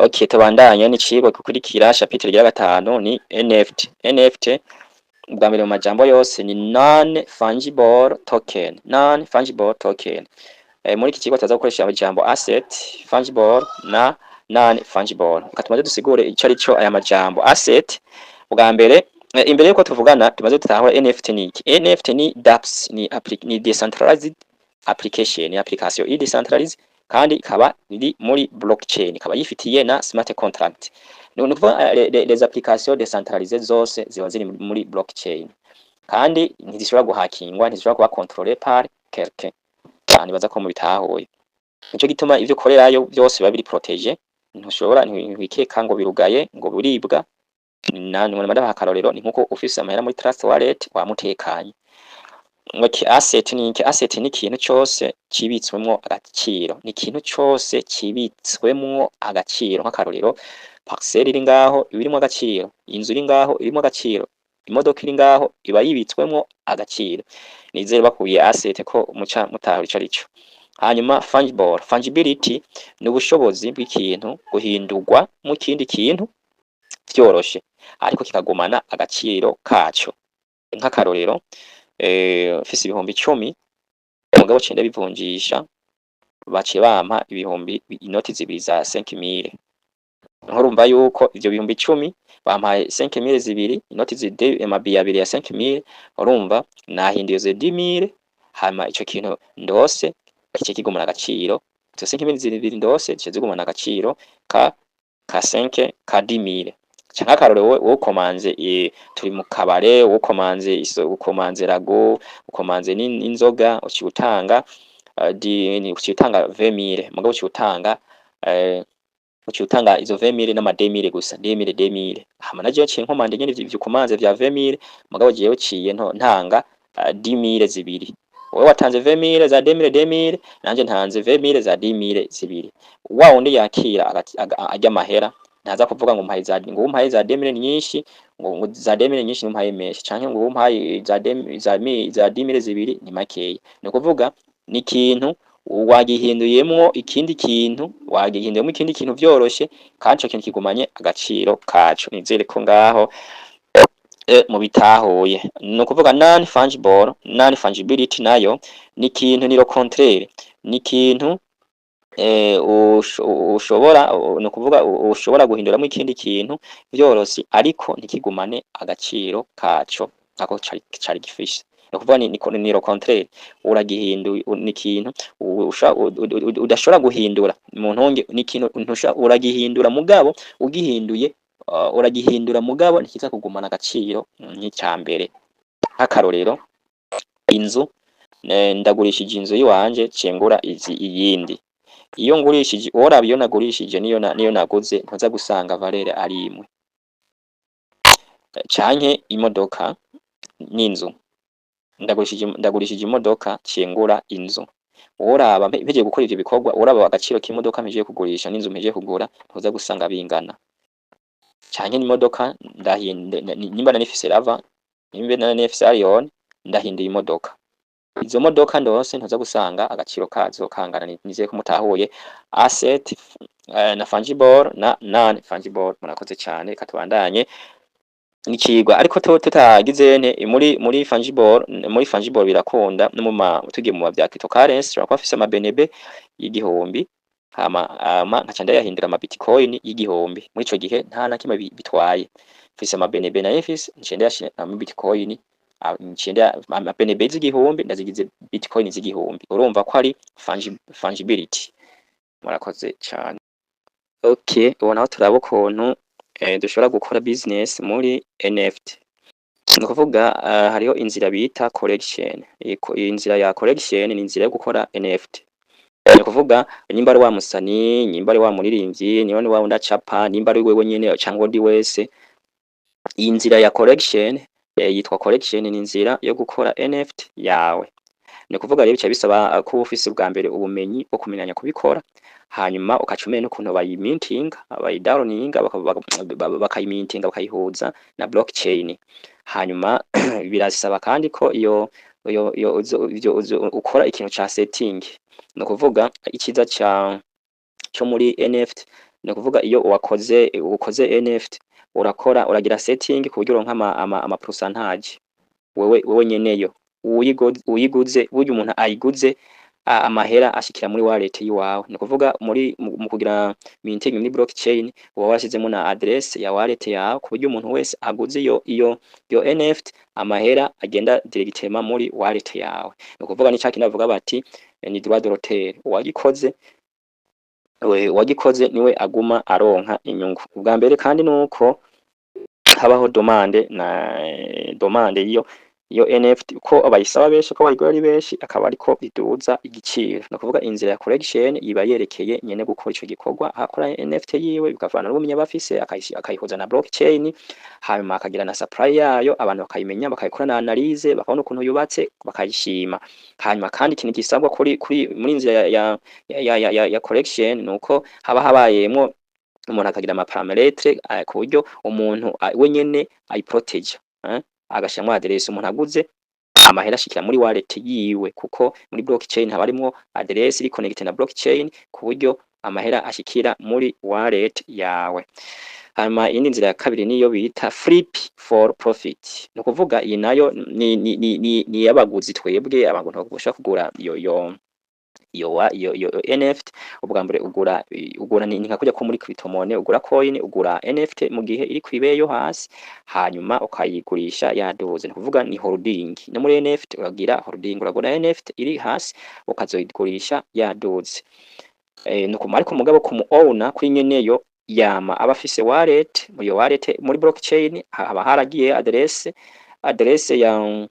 Okay, tubandanye n'icigwa gikurikira. Chapitre ya gatanu ni NFT. NFT bwa mbere mu majambo yose ni non fungible token, non fungible token. Muri iki cigwa tuza gukoresha ijambo asset, fungible na non fungible. Reka tumaze dusigure ico ari cyo aya majambo. Asset bwa mbere, imbere yuko tuvugana, tumaze dutahura NFT ni iki. NFT ni dApps, ni decentralized application, ni application i decentralized kandi ikaba iri muri blockchain, ikaba yifitiye na smart contract. Ni ukuvuga les applications décentralisées zose ziba ziri muri blockchain kandi ntizishobora guhakingwa, ntizishobora kuba contrôlées par quelqu'un. Nibaza ko mubitahuye. Nico gituma ivyo ukorerayo byose biba biri protégé, ntushobora, ntiwikeka ngo birugaye, ngo buribwa. Ndabaha akarorero, ni nkuko ufise amahera muri Trust Wallet, wamutekanye. Okay, asset ni iki? Asset ni ikintu cose kibitswemwo agaciro, ni ikintu cose kibitswemwo agaciro. Nk'akarorero, parcelle iri ngaho iba irimwo agaciro, inzu iri ngaho irimwo agaciro, imodoka iri ngaho iba yibitswemwo agaciro. Nizere bakuye asset ko muca mutahura ico arico. Hanyuma fungible, fungibility ni ubushobozi bw'ikintu guhindurwa mu kindi kintu vyoroshe ariko kikagumana agaciro kaco. Nk'akarorero, mfise 10.000, mugabo ciye ndabivunjisha, baciye bampa ibihumbi, inoti zibiri za 5000. Nkurumva yuko ivyo 10.000 bampaye 5000 zibiri, inoti zide, amabiye abiri ya 5000. Urumva nahinduye izo 10.000, hama ico kintu ndose kice kigumana agaciro. Izo 5000 zibiri ndose zice zigumana agaciro ka 5 ka 10.000. Canke akarorero, wowe ukomanze, turi mu kabare, ukomanze iso, ukomanze rago, ukomanze n'inzoga, uciye utanga uciye utanga 20.000, mugabo uciye utanga izo 20.000 n'ama 2.000 gusa, 2.000 2.000. Hama na jewe ciye nkomanda nyene ivyo ukomanze vya 20.000, mugabo jewe ciye ntanga 10.000 zibiri. Wowe watanze 20.000 za 2.000 2.000, nanje ntanze 20.000 za 10.000 zibiri. Wa wundi yakira arya amahera ntaza kuvuga ngo umpaye za, ngo umpaye za 2.000 nyinshi, ngo za 2.000 nyinshi umpaye menshi, canke ngo umpaye za 10.000 zibiri ni makeya. Ni ukuvuga ni ikintu wagihinduyemwo ikindi kintu, wagihinduyemwo ikindi kintu vyoroshe kandi ico kintu kigumanye agaciro kaco. Nizere ko ngaho mubitahuye. Ni ukuvuga non fungible, non fungibility nayo ni ikintu, ni le contraire, ni ikintu ushobora, ni ukuvuga ushobora guhinduramwo ikindi kintu vyoroshe ariko ntikigumane agaciro kaco nkako cari gifise. Ni ukuvuga ni le contraire, uragihinduye, ni ikintu udashobora guhindura mu ntunge, ni ikintu uragihindura, mugabo ugihinduye, uragihindura mugabo ntikiza kugumana agaciro nk'ica mbere. Nk'akarorero, inzu, ndagurishije inzu yiwanje, ciye ngura izi iyindi. Iyo ngurishije, woraba iyo nagurishije niyo naguze, ntuza gusanga valeur ari imwe. Canke imodoka n'inzu, ndagurishije imodoka, ciye ngura inzu. Woraba mpejeje gukora ivyo bikorwa, woraba agaciro k'imodoka mpejeje kugurisha n'inzu mpejeje kugura, ntuza gusanga bingana. Canke n'imodoka, nimba nari nifise Rava, nimba nari nifise Allion, ndahinduye imodoka, izo modoka ndose ntuza gusanga agaciro kazo kangana. Nizeye ko mutahuye asset na fungible na non fungible. Murakoze cyane. Reka tubandanye n'icigwa, ariko tutagize nte muri fungible. Muri fungible birakunda no mu ma tugiye mu vya cryptocurrency, ushobora kuba afise ama BNB y'igihumbi, hama nkaca ndayahindura ama bitcoin y'igihumbi. Muri ico gihe nta na kimwe bitwaye. Mfise ama BNB nayo mfise, nciye ndayashira muri bitcoin, nciye ama BNB z'igihumbi ndazigize bitcoin z'igihumbi. Urumva ko ari fungibility. Murakoze cane. Okay, ubu naho turaba ukuntu dushobora gukora business muri NFT. Ni ukuvuga hariho inzira bita collection. Iyi nzira ya collection ni inzira yo gukora NFT. Ni ukuvuga nimba ari wa musani, nimba ari wa muririmbyi, nimba ari wa wundi acapa, nimba ari wewe nyene cyangwa undi wese, iyi nzira ya collection, yitwa collection, ni inzira yo gukora NFT yawe. Ni ukuvuga rero bica bisaba ko uba ufise ubwa mbere ubumenyi bwo kumenya kubikora, hanyuma ukaca umenya n'ukuntu bayimintinga, bayidowninga, bakayimintinga, bakayihuza na blockchain. Hanyuma birasaba kandi ko iyo ukora ikintu ca setting. Ni ukuvuga iciza ca cyo muri NFT Ni ukuvuga iyo wakoze, ukoze NFT, urakora, uragira setting ku buryo uronka ama pourcentage wewe nyeneyo uyiguze. Burya umuntu ayiguze, amahera ashikira muri wallet yiwawe. Ni ukuvuga muri mu kugira minting muri blockchain, uba warashizemo na adresse ya wallet yawe, ku buryo umuntu wese aguze iyo NFT, amahera agenda directement muri wallet yawe. Ni ukuvuga ni ca kindi bavuga bati ni droit de l'auteur. Uwagikoze, uwagikoze niwe aguma aronka inyungu ubwa mbere. Kandi nuko habaho demande na demande iyo NFT, ko abayisaba benshi, ko bayigura ari benshi, akaba ariko biduza igiciro. Ni ukuvuga inzira ya collection iba yerekeye nyene gukora ico gikorwa, akora NFT yiwe, bikavana n'ubumenyi aba afise, akayihuza na blockchain, hanyuma akagira na supply yayo, abantu bakayimenya, bakayikora na analyse, bakabona ukuntu yubatse, bakayishima. Hanyuma kandi ikintu gisabwa kuri muri inzira ya collection nuko haba habayemwo umuntu akagira ama paramètres, ku buryo umuntu we nyene ayiproteja, agashiramwo adresse. Umuntu aguze, amahera ashikira muri wallet yiwe, kuko muri blockchain haba harimwo adresse iri connected na blockchain, ku buryo amahera ashikira muri wallet yawe. Hanyuma iyindi nzira ya kabiri niyo bita flip for profit. Ni ukuvuga iyi nayo ni iy'abaguzi, twebwe abantu bashaka kugura iyo NFT. Ubwa mbere ugura ni nka kurya ko muri cryptomonnaie ugura coin, ugura NFT mu gihe iri kw'ibeyi yo hasi, hanyuma ukayigurisha yaduze. Ni ukuvuga ni holding. No muri NFT uragira holding, uragura NFT iri hasi, ukazoyigurisha yaduze. Nuko ariko mugabo ku mu owner, kuri nyeneyo, yama aba afise wallet. Muri iyo wallet, muri blockchain haba haragiye adresse ya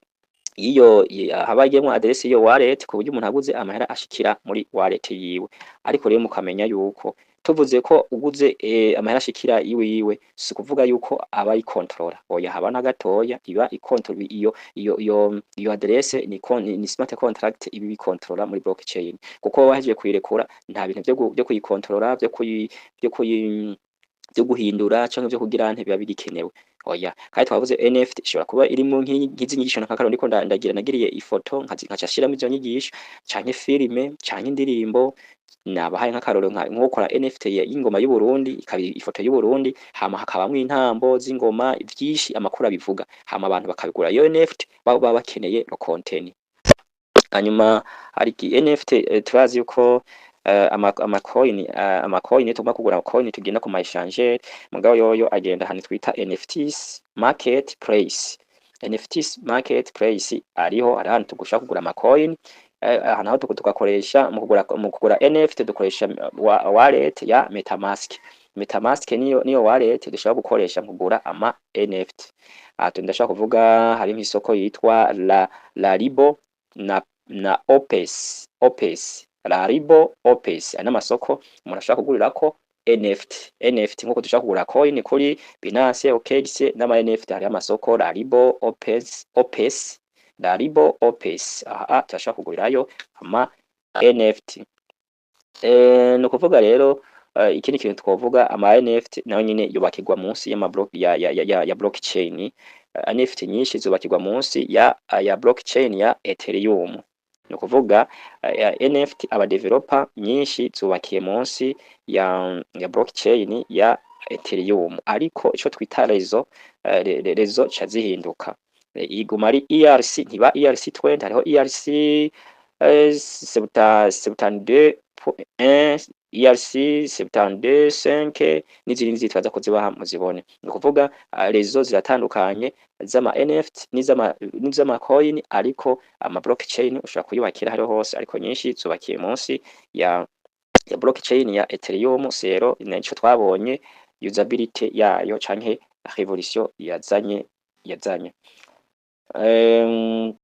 iyo, haba hagiyemwo adresse y'iyo wallet, ku buryo umuntu aguze, amahera ashikira muri wallet yiwe. Ariko rero mukamenya yuko tuvuze ko uguze, amahera ashikira iwiwe, si ukuvuga yuko aba ayikontorora, oya, haba na gatoya. Iba ikontorora iyo adresse ni smart contract iba ibikontorora muri blockchain, kuko wahejeje kuyirekura, nta bintu vyo kuyikontorora, vyo guhindura canke vyo kugira nte biba bigikenewe, oya. Kandi twavuze NFT ishobora kuba irimwo nk'izi nyigisho, nka ndiko ndagira, nagiriye ifoto, nkaca nshiramo izo nyigisho, canke filime, canke indirimbo. Nabahaye nk'akarorero nka nk'ukora NFT y'ingoma y'u Burundi, ikaba ifoto y'u Burundi, hama hakabamwo intambo z'ingoma, vyinshi, amakuru abivuga, hama abantu bakabigura iyo NFT, baba bakeneye no content. Hanyuma hari NFT, turazi yuko ama coin tugomba kugura coin, tugenda ku ma exchange, mugabo yoyo agenda ahantu twita NFTs marketplace. NFTs marketplace ariho, hari ahantu tugusha kugura ama coin, ahantu aho tugakoresha mu kugura NFT dukoresha wallet ya MetaMask. MetaMask niyo wallet dushobora gukoresha mu kugura ama NFT. Aha ndashaka kuvuga hari nk'isoko yitwa Rarible na OpenSea, Rarible, OpenSea, aya n'amasoko umuntu ashobora kugurirako NFT. NFT nkuko dushobora kugura coin kuri Binance, OKX, n'ama NFT hari amasoko Rarible, OpenSea, Rarible, OpenSea, aha turashobora kugurirayo ama NFT. Ni ukuvuga rero ikindi kintu twovuga, ama NFT nayo nyene yubakirwa munsi y'ama block ya blockchain. NFT nyinshi zubakirwa munsi ya blockchain ya Ethereum. Ni ukuvuga NFT aba developer nyinshi zubakiye munsi ya blockchain ya Ethereum, ariko ico twita réseau ca zihinduka, iguma ari ERC, ntiba ERC20. Hariho ERC 72.1, ERC 72.5 n'izindi zitwaza ko zibaha muzibone. Ni ukuvuga réseau ziratandukanye z'ama NFT n'iz'ama coin, ariko ama blockchain ushobora kuyubakira hariho hose, ariko nyinshi zubakiye munsi ya blockchain ya Ethereum. Sero nico twabonye usability yayo canke revolution yazanye.